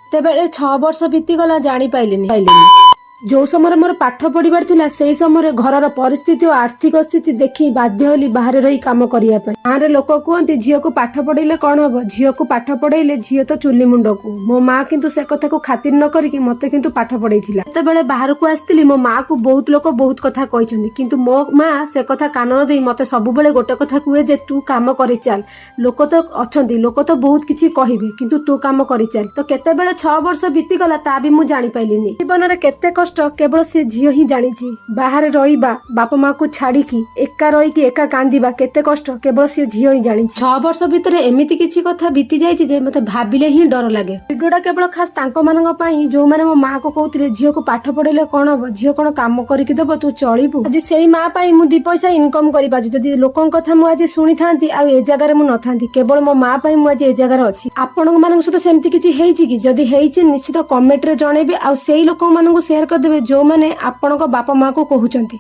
କେତେବେଳେ 6 ବର୍ଷ ବିତିଗଲା ଜାଣିପାଇଲିନି ପାଇଲିନି। ଯୋଉ ସମୟରେ ମୋର ପାଠ ପଢିବାର ଥିଲା, ସେଇ ସମୟରେ ଘରର ପରିସ୍ଥିତି ଓ ଆର୍ଥିକ ସ୍ଥିତି ଦେଖି ବାଧ୍ୟ ହେଲି ବାହାରେ ରହି କାମ କରିବା ପାଇଁ। ଗାଁରେ ଲୋକ କୁହନ୍ତି, "ଝିଅକୁ ପାଠ ପଢେଇଲେ କଣ ହବ? ଝିଅକୁ ପାଠ ପଢେଇଲେ ଝିଅ ତ ଚୁଲି ମୁଣ୍ଡକୁ।" ମୋ ମା କିନ୍ତୁ ସେ କଥାକୁ ଖାତିର ନ କରିକି ମତେ କିନ୍ତୁ ପାଠ ପଢେଇଥିଲା। ଯେତେବେଳେ ବାହାରକୁ ଆସିଥିଲି, ମୋ ମା କୁ ବହୁତ ଲୋକ ବହୁତ କଥା କହିଛନ୍ତି, କିନ୍ତୁ ମୋ ମା ସେ କଥା କାନ ନ ଦେଇ ମତେ ସବୁବେଳେ ଗୋଟେ କଥା କୁହେ ଯେ ତୁ କାମ କରି ଚାଲ, ଲୋକ ତ ଅଛନ୍ତି, ଲୋକ ତ ବହୁତ କିଛି କହିବେ, କିନ୍ତୁ ତୁ କାମ କରିଚାଲ। ତ କେତେବେଳେ 6 ବର୍ଷ ବିତିଗଲା, ତା ବି ମୁଁ ଜାଣିପାରିଲିନି। ଜୀବନରେ କେତେ କଷ୍ଟ, କେବଳ ସେ ଝିଅ ହିଁ ଜାଣିଛି। ବାହାରେ ରହିବା, ବାପା ମାକୁ ଛାଡିକି ଏକା ରହିକି ଏକା କାନ୍ଦିବା କେତେ କଷ୍ଟ, କେବଳ ସେ ଝିଅ ହିଁ ଜାଣିଛି। 6 ବର୍ଷ ଭିତରେ ଏମିତି କିଛି କଥା ବିତି ଯାଇଛି ଯେ ମତେ ଭାବିଲେ ହିଁ ଡର ଲାଗେ। ଭିଡିଓଟା କେବଳ ଖାସ ତାଙ୍କ ମାନଙ୍କ ପାଇଁ, ଯୋଉମାନେ ମୋ ମାକୁ କହୁଥିଲେ, "ଝିଅକୁ ପାଠ ପଢେଇଲେ କଣ ହବ? ଝିଅ କଣ କାମ କରିକି ଦବ, ତୁ ଚଳିବୁ?" ଆଜି ସେଇ ମା ପାଇଁ ମୁଁ ଦି ପଇସା ଇନକମ କରିପାରୁଛି। ଯଦି ଲୋକଙ୍କ କଥା ମୁଁ ଆଜି ଶୁଣିଥାନ୍ତି, ଆଉ ଏ ଜାଗାରେ ମୁଁ ନଥାନ୍ତି। କେବଳ ମୋ ମା ପାଇଁ ମୁଁ ଆଜି ଏ ଜାଗାରେ ଅଛି। ଆପଣଙ୍କ ମାନଙ୍କ ସହିତ ସେମିତି କିଛି ହେଇଛି କି? ଯଦି ହେଇଛି, ନିଶ୍ଚିତ କମେଣ୍ଟରେ ଜଣେଇବେ ଆଉ ସେଇ ଲୋକମାନଙ୍କୁ ସେୟାର କରିଦେବେ, ଯୋଉମାନେ ଆପଣଙ୍କ ବାପା ମାକୁ କହୁଛନ୍ତି।